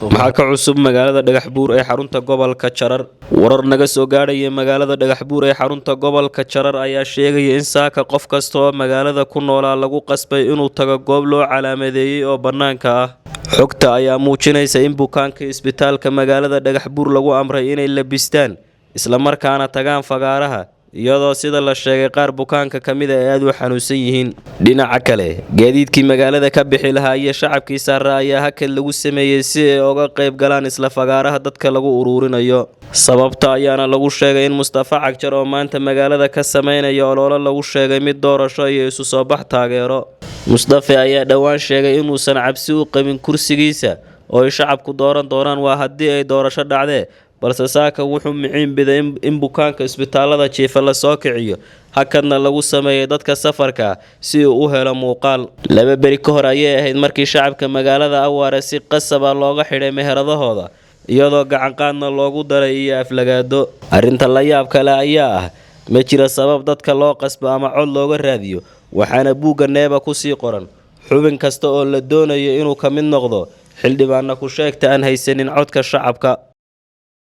Maxaa ka cusub magaalada Dhagaxbuur ee xarunta gobolka Jarar? Warar naga soo gaadhaya magaalada Dhagaxbuur ee xarunta gobolka Jarar ayaa sheegaya in saaka qof kasta oo magaalada ku noolaa lagu qasbay inuu tago goob loo calaamadeeyay oo bannaanka ah. Xogta ayaa muujinaysa in bukaanka isbitaalka magaalada Dhagaxbuur lagu amray inay labistaan islamarkaana tagaan fagaaraha, iyadoo sida la sheegay qaar bukaanka ka mid ah ay aad u xanuunsan yihiin. Dhinaca kale, gaadiidkii magaalada ka bixi lahaa iyo shacabkii saaraa ayaa hakad lagu sameeyey si ay uga qayb galaan isla fagaaraha dadka lagu uruurinayo. Sababta ayaana lagu sheegay in Mustafa Cagjar oo maanta magaalada ka sameynaya olole lagu sheegay mid doorasho iyo isu soo bax taageero. Mustafa ayaa dhowaan sheegay inuusan cabsi u qabin kursigiisa oo ay shacabku dooran doonaan, waa haddii ay doorasho dhacdee, balse saaka wuxuu miciin biday in bukaanka isbitaalada jiifa lasoo kiciyo, hakadna lagu sameeyay dadka safarka ah si uu u helo muuqaal. 2 beri ka hor ayay ahayd markii shacabka magaalada Awaare si qasab ah looga xidhay meheradahooda, iyadoo gacanqaadna loogu daray iyo aflagaado. Arrinta la yaab kale ayaa ah, ma jira sabab dadka loo qasbo ama cod looga raadiyo, waxaana buugga neeba kusii qoran xubin kasta oo la doonayo inuu ka mid noqdo xildhibaana ku sheegta aan haysanin codka shacabka.